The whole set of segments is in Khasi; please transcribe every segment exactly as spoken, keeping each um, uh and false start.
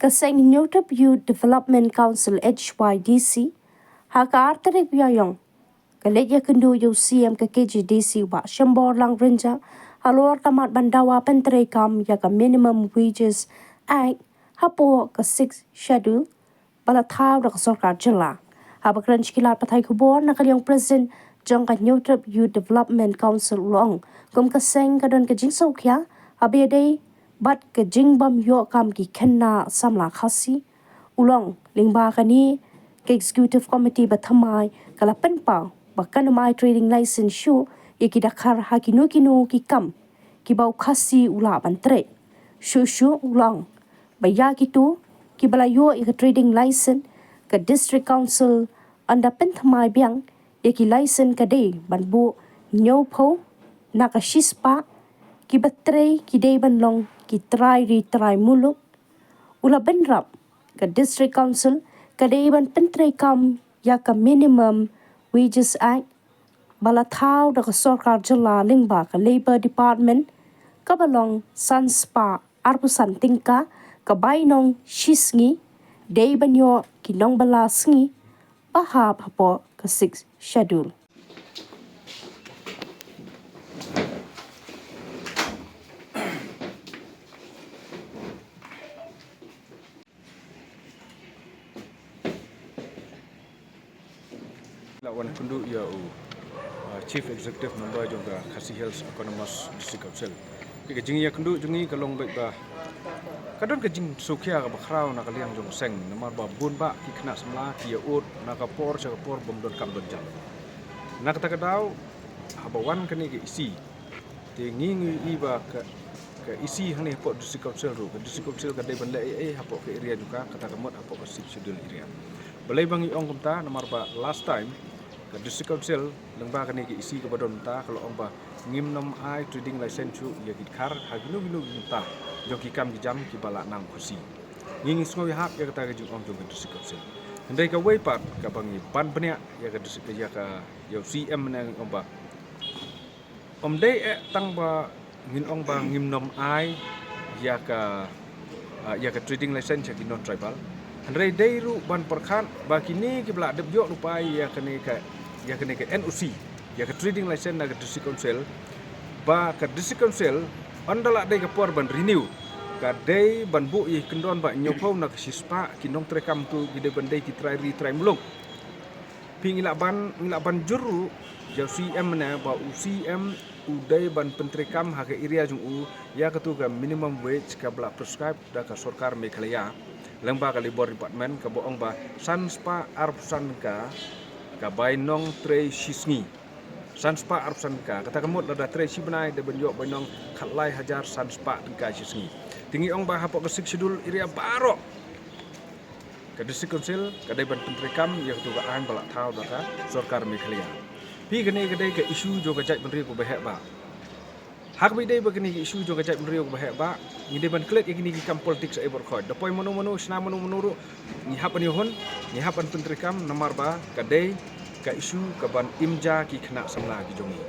Ka seng Hynñiewtrep Youth Development Council, H Y D C, ha ka ar tarik Ïaiong, ka leit ïakynduh ïa u C M ka K H A D C, Bah Shembor Lang Rynjah, halor ka mat ban dawa pyntreikam ïa ka Minimum Wages Act hapoh ka Sixth Schedule ba la thaw da ka sorkar jylla. Haba kren sha ki lad pathai khubor na ka liang, President jong ka Hynñiewtrep Youth Development Council u la ong, kum ka seng ka don ka jingsngewkhia haba ïadei bad ka jingbym ïoh kam ki khynnah samla Khasi. U la ong, lyngba kane ka Executive Committee ba thymmai ka la pynpaw ba kan ym ai trading license shuh ïa ki dkhar ha kino kino ki kam kiba u Khasi u lah ban trei. Shuh shuh u la ong ba ïa kito kiba la ïoh ïa ka trading license, ka District Council yn da pynthymmai biang ïa ki license ka dei ban buh hynñiewphew na ka shispah, kiba trei ki dei ban long ki trai ri trai muluk. U la bynrap, ka District Council ka dei ban pyntreikam ïa ka Minimum Wages Act ba la thaw da ka sorkar jylla lyngba ka Labour Department, kaba long san spah arphew san tyngka ka bainong shi sngi, dei ban ïoh ki nongbylla sngi ba hap hapoh ka Sixth Schedule. La wan kynduh ïa u, uh, Chief Executive Member jong ka Khasi Hills Autonomous District Council. Ka jingïakynduh jong ngi ka long beit ba ka don ka jingsngewkhia kaba khraw na ka liang jong ka seng, namar ba bun bah ki khynnah samla ki ïa ud na ka por sha ka por bym don kam don jam. Na kata ka daw, haba wan kane ka E C, te ngi ngi ïohi ba ka, ka E C hangne hapoh District Council ruh, ka District Council ka dei ban leh ei ei hapoh ka area jong ka, kata ka mut hapoh ka Sixth Schedule area. Balei ba ngi ong kumta? Namar ba last time ka District Council lyngba kane ka E C kaba don mynta ka la ong ba ngim nym ai trading license shuh ïa ki dkhar ha kino kino ki bynta jong ki kam ki jam kiba lah nang u Khasi. Ngi ngi sngew ïahap ïa kata ka jingong jong ka District Council. Hynrei kawei pat kaba ngi ban bniah ïa ka District, ïa ka, ïa u C M ne ngi ong ba ym dei eh tang ba ngin ong ba ngim nym ai ïa ka, ah, ïa ka trading license ïa ki non tribal. Hynrei dei ruh ban pyrkhat ba kine kiba la dep ïoh lypa ïa kane ka, ïa kane ka N O C, ïa ka trading license na ka District Council, ba ka District Council ynda la dei ka por ban renew, ka dei ban buh ïa ki kyndon ba hynñiewphew na ka shispah ki nongtreikam tu ki dei ban dei ki trai ri trai muluk. Phi ngi lah ban, ngi lah ban jur ruh ïa u C M ne ba u C M u dei ban pyntreikam ha ka area jong u ïa katu ka minimum wage kaba la prescribe da ka sorkar Meghalaya lyngba ka Labour Department kaba ong ba san spah arphew san ka, ka bainong trei shi sngi. San spah arphew san ka, kata ka mut lada trei shi bnai dei ban ïoh bainong khatlai hajar san spah tyngka shi sngi. Te ngi ong ba hapoh ka Sixth Schedule area baroh ka District Council ka dei ban pyntreikam ïa katu ka aiñ ba la thaw da ka sorkar Meghalaya. Phi, kane ka dei ka issue jong ka jaitbynriew kaba heh bah. Ha kaba ïadei bad kane ka issue jong ka jaitbynriew kaba heh bah, ngi dei ban klet ïa kine ki kam politics ei baroh khoit. Da poi mano mano, shna mano mano ruh, ngi hap ban ïahun, ngi hap ban pyntreikam namar ba ka dei ka issue kaban im ja ki khynnah samla ki jong ngi.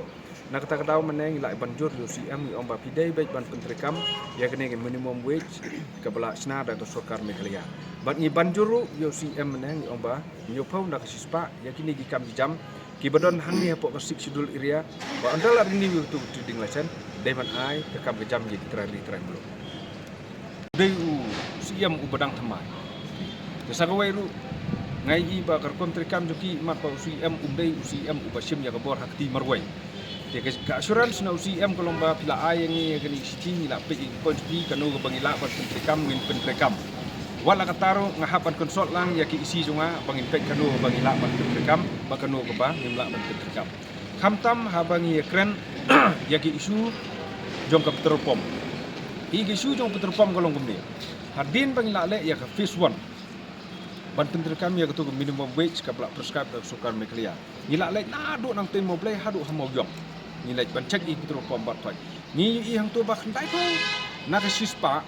Na kata ka daw mynne ngi lah ban jur ïa u C M, ngi ong ba phi dei beit ban pyntreikam ïa kane ka minimum wage kaba la shna da ka sorkar Meghalaya. Bad ngi ban jur ruh ïa u C M mynne, ngi ong ba hynñiewphew na ka shispah ïa kine ki kam ki jam kiba don hangne hapoh ka Sixth Schedule area, ba ynda la renew ïa utu u trading license dei ban ai ka kam ka jam ïa ki trai ri trai muluk. Dei u C M uba dang thymmai. Te sa kawei ruh, nga ïohi ba ka rukom treikam jong ki, mat ba u C M um dei u C M uba shim ïa ka bor ha kti marwei. Te ka, ka assurance na u C M ka long ba phi la ai ïa ngi ïa kane ka shithi, ngi la peit ïa ki points phi, kano kaba ngi lah ban pyntreikam ngin pyntreikam. Wat la katta ruh nga hap ban consult lang ïa ki E C jong nga ba ngin peit kano kaba ngi lah ban pyntreikam bad kano kaba ngim lah ban pyntreikam. Khamtam haba ngi ïakren ïa ki issue jong ka petrol pump. Ïa ki issue jong ka petrol pump ka long kumne. Hadien ba ngi la leh ïa ka phase one ban pyntreikam ïa katu ka minimum wage kaba la prescribe da ka sorkar Meghalaya, ngi la leit naduh Nongthymmai Blei haduh ha Mawïong. Ngi leit ban check ïa ki petrol pump baroh khoit. Ngi ïohi hangto ba khyndaiphew na ka shispah,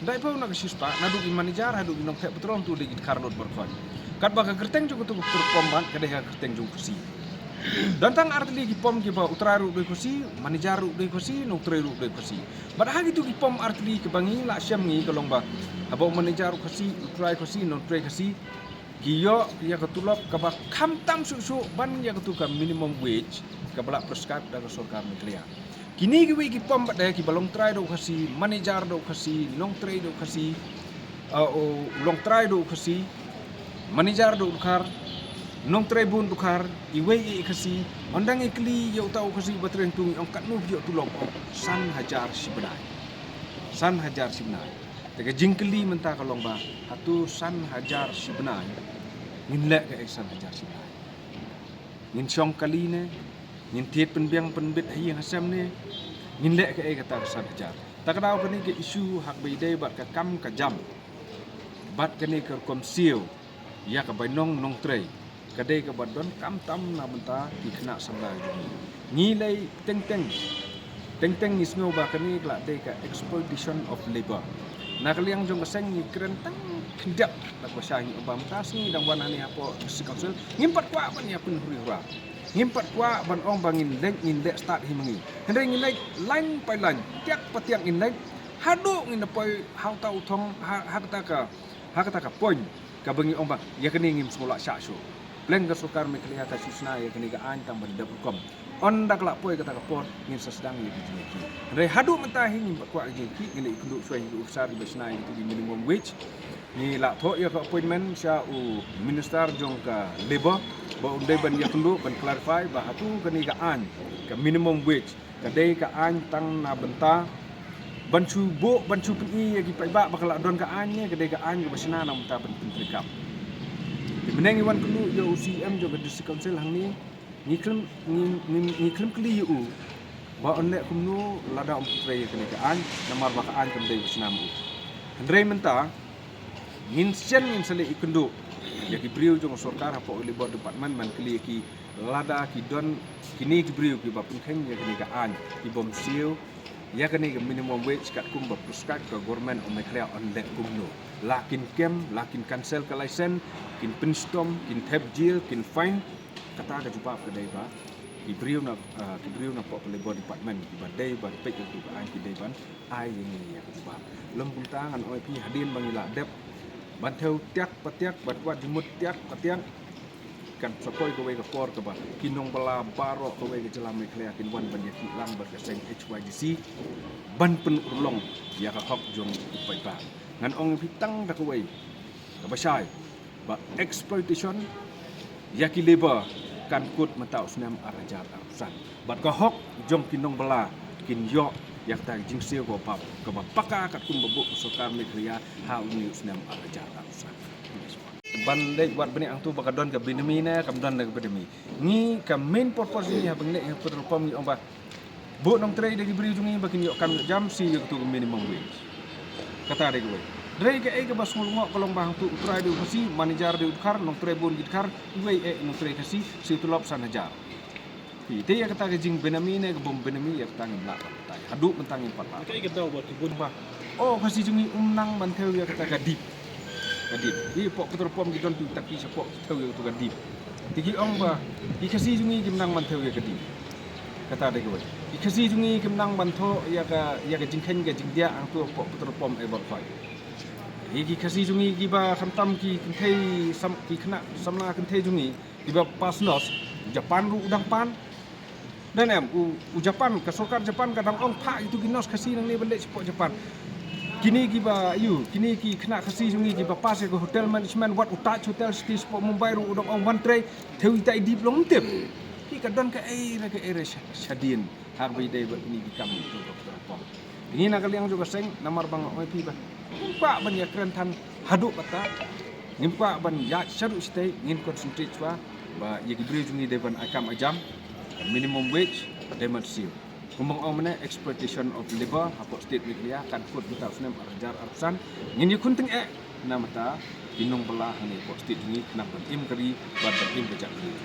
khyndaiphew na ka shispah, naduh ki manager haduh ki nongthep petrol, hangto dei ki dkhar lut baroh khoit. Katba ka kyrteng jong katu ka petrol pump pat ka dei ha ka kyrteng jong u Khasi. Don tang artylli ki pom kiba u trai ruh u dei Khasi, manager ruh u dei Khasi, nongtrei ruh u dei Khasi. Bad ha kitu ki pom artylli kiba ngi la shem ngi ka long ba haba u manager u Khasi, u trai Khasi, nongtrei Khasi, ki ïoh ïa ka tulop kaba khamtam shuh shuh ban ïa katu ka minimum wage kaba la prescribe da ka sorkar Meghalaya. Kine kiwei ki pom pat de kiba long trai da u Khasi, manager da u Khasi, nongtrei da u Khasi, uh, u long trai da u Khasi, manager da u Dkhar, nongtrei bun Dkhar, iwei i Khasi, ynda ngi kylli ïa uta u Khasi ba trei hangtu, ong katno phi ïoh tulop, ong san hajar shi bnai. San hajar shi bnai. Te ka jingkylli mynta ka long ba hato san hajar shi bnai ngin leh kaei san hajar shi bnai? Ngin shong kali ne, ngin thied pynbiang pynbit ha ïing ha sem ne, ngin leh kaei kata ka san hajar? Ta ka daw kane ka issue ha kaba ïadei bad ka kam ka jam bad kane ka rukom siew ïa ka bainong nongtrei ka dei kaba don khamtam na bynta ki khynnah samla jong ngi. Ngi lei teng teng, teng teng ngi sngew ba kane ka la dei ka exploitation of labour. Na ka liang jong ka seng ngi kren tang khyndiat da kaba shai, ngi ong ba mynta sngi dang wan hangne hapoh District Council ngim pat kwah ban ïa pynhuri hura. Ngim pat kwah ban ong ba ngin leit, ngin leit start hi ma ngi. Hynrei ngi leit line by line, tiak pa tiak ngin leit, haduh ngin da poi ha uta u thong, ha, ha kata ka, ha kata ka point kaba ngi ong ba ïa kane ngim sngewlah shah shuh. Pleng ka sorkar Meghalaya ka shu shna ïa kane ka aiñ tang ban dep rukom. Ynda ka la poi kata ka por ngin sa sdang ïa ka jingïakhih. Hynrei haduh mynta hi ngim pat kwah ka jingïakhih, ngi la ïakynduh shuwa ïa ki officer kiba shna ïa katu ki minimum wage. Ngi la thoh ïa ka appointment sha u Minister jong ka Labour ba un dei ban ïakynduh, ban clarify ba hato kane ka aiñ ka minimum wage ka dei ka aiñ tang na bynta ban shu buh, ban shu pyni ïa ki paidbah ba ka la don ka aiñ ne ka dei ka aiñ kaba shna na bynta ban pyntreikam. Te mynne ngi wan kynduh ïa u C E M jong ka District Council hangne, ngi khlem, ngi, ngi, ngi khlem kylli ïa u ba un leh kumno lada um trei ïa kane ka aiñ, namar ba ka aiñ kam dei ka shna ma u. Hynrei mynta ngin shen, ngin sa leit ïakynduh ïa ki briew jong ka sorkar hapoh ka Labour Department ban kylli ïa ki lada ki don kine ki briew kiba pynkheiñ ïa kane ka aiñ, ki bym siew ïa kane ka minimum wage katkum ba prescribe ka Government of Meghalaya, un leh kumno? La kin kem, la kin cancel ka license, kin pynshitom, kin thep jail, kin fine? Kata ka jubab ka dei ba ki briew na, ah, ki briew napoh ka Labour Department kiba dei ban peit ïa katu ka aiñ ki dei ban ai ïa ngi ïa ka jubab. Lym kumta ngan ong ïa phi, hadien ba ngi la dep ban thew tiak pa tiak, ban wad jingmut tiak pa tiak, kan sa poi kawei ka por kaba ki nongbylla baroh kawei ka jylla Meghalaya kin wan ban ïakhih lang bad ka seng H Y D C ban pynurlong ïa ka hok jong u paidbah. Ngan ong ïa phi tang da kawei kaba shai, ba exploitation ïa ki labour kan kut mynta u snem ar hajar arphew san. Bad ka hok jong ki nongbylla kin ïoh ïa kata ka jingsiew kaba pap, kaba paka katkum ba buh ka sorkar Meghalaya ha une u snem ar hajar arphew san. Ban leit wad bniah hangtu ba ka don ka benami ne kam don ka benami. Ngi ka main purpose ngi haba ngi leit ha petrol pump ngi ong ba buh nongtrei da ki briew jong ngi ba kin ïoh kam ïoh jam, siew ïa katu ka minimum wage. Kata dei kawei. Hynrei kaei kaba sngewlyngngoh ka long ba hangtu u trai dei u Khasi, manager dei u Dkhar, nongtrei bun ki Dkhar, iwei eh nongtrei Khasi, siew tulop san hajar. Phi, te ïa kata ka jingbenami ne ka bym benami, ïa kata ngim lah ban batai. Haduh mynta ngim pat lah. Kaei ka daw ba ki bun ba, oh, Khasi jong ngi um nang ban thew ïa kata ka dip. Ka dip. Hapoh petrol pump ki don tu taki shapoh thew ïa katu ka dip. Te ki ong ba ki Khasi jong ngi kim nang ban thew ïa ka dip. Kata dei kawei. Ki Khasi jong ngi kim nang ban thoh ïa ka, ïa ka jingkheiñ ka jingdiah hangtu hapoh petrol pump Albert White. Ki Khasi jong ngi kiba khamtam ki kynthei sam, ki khynnah samla kynthei jong ngi kiba pass nurse, u Japan ruh u dang pan. Don em, u, u Japan, ka sorkar Japan ka dang ong phah itu ki nurse Khasi nangne ban leit shapoh Japan. Kine kiba, ïa, kine ki khynnah Khasi jong ngi kiba pass ïa ka hotel management, wat u Taj Hotel City shapoh Mumbai ruh u dang ong wan trei, thew ita i dip long ym tip. Ki ka don kaei re kaei re sha, shadien. Haba ïadei bad kine ki kam jong ka petrol pump. Te ngi na ka liang jong ka seng namar ba nga ong ïa phi ba ngim kwah ban ïakren than haduh katta. Ngim kwah ban ïaid shaduh shatei, ngin concentrate shuwa ba ïa ki briew jong ngi dei ban ai kam ai jam. Minimum wage dei ban siew. Kumba nga ong mynne, exploitation of labour hapoh state Meghalaya kan kut mynta u snem ar hajar arphew san. Ngin ïakhun tyngeh na bynta ki nongbylla hangne hapoh state jong ngi khnang ban im ka ri bad ban im ka jaitbynriew.